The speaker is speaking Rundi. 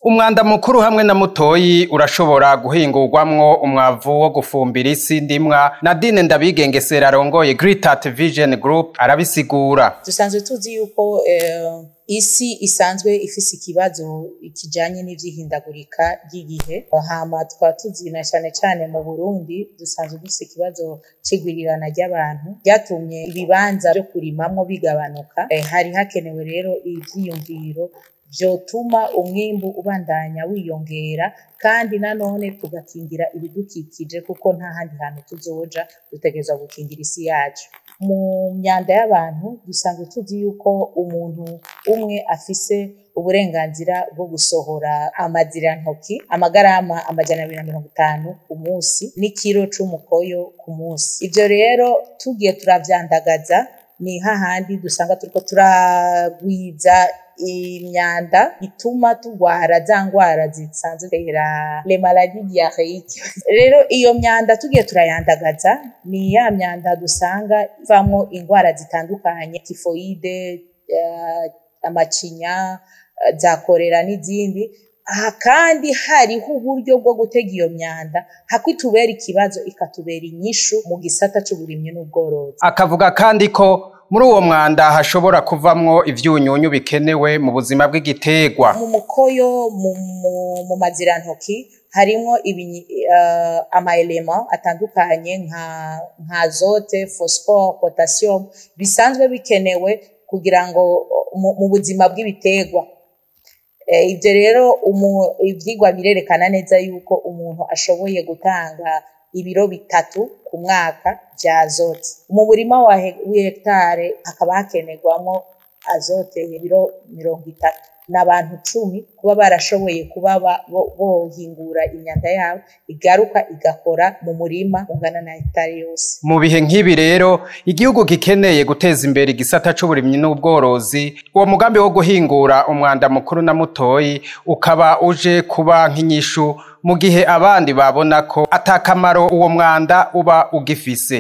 Umwanda mukuru hamwe na mutoyi urashobora guhingurwamwo umwavu wo gufumbira isi ndimwa. Nadine Ndabigengesera arongoye Great Vision Group arabisigura. Dusanzwe tuzi yuko isi isanzwe ifise ikibazo kijanye n'ivyihindagurika ry'igihe. Hama tukaba tuzi na cane cane mu Burundi dusanzwe dufise ikibazo c'igwirirana ry'abantu ryatumye ibibanza vyo kurimamwo bigabanuka. Hari hakenewe rero ivyiyumviro vyotuma umwimbu ubandanya wiyongera, kandi nanone tugakingira ibidukikije, kuko nta handi hantu tuzoja, dutegerezwa gukingira isi yacu. Mu myanda y'abantu dusanzwe tuzi yuko umuntu umwe afise uburenganzira bwo gusohora amazirantoki amagarama 250 ku munsi n'ikiro c'umukoyo ku munsi. Ivyo rero tugiye turavyandagaza, ni hahandi dusanga turiko turagwiza imyanda ituma tugwara za ngwara zisanzwe zitera, les maladies diarrhéiques. Rero iyo myanda tugiye turayandagaza, ni ya myanda dusanga ivamwo ingwara zitandukanye: typhoïde, amacinya, za choléra n'izindi. Aha kandi hariho uburyo bwo gutega iyo myanda, hako itubera ikibazo ikatubera inyishu mu gisata c'uburimyi n'ubworozi. Akavuga kandi ko muri uwo mwanda hashobora kuvamwo ivyunyunyu bikenewe mu buzima bw'igiterwa. Mu mukoyo, mu mazirantoki harimwo ama éléments atandukanye nka azote, phosphore, potassium, bisanzwe bikenewe kugira ngo mu buzima bw'ibiterwa. Ivyo rero ivyigwa birerekana neza yuko umuntu ashoboye gutanga ibiro 3 ku mwaka vya azote mu murima w'hectare, hakaba hakenerwamwo azote ibiro 30, n'abantu 10 kuba barashoboye kuba bohingura imyanda yabo igaruka igakora mu murima ungana na hectare yose. Mu bihe nk'ibi rero igihugu gikeneye guteza imbere igisata c'uburimyi n'ubworozi, uwo mugambi wo guhingura umwanda mukuru na mutoyi ukaba uje kuba nk'inyishu mu gihe abandi babona ko atakamaro uwo mwanda uba ugifise.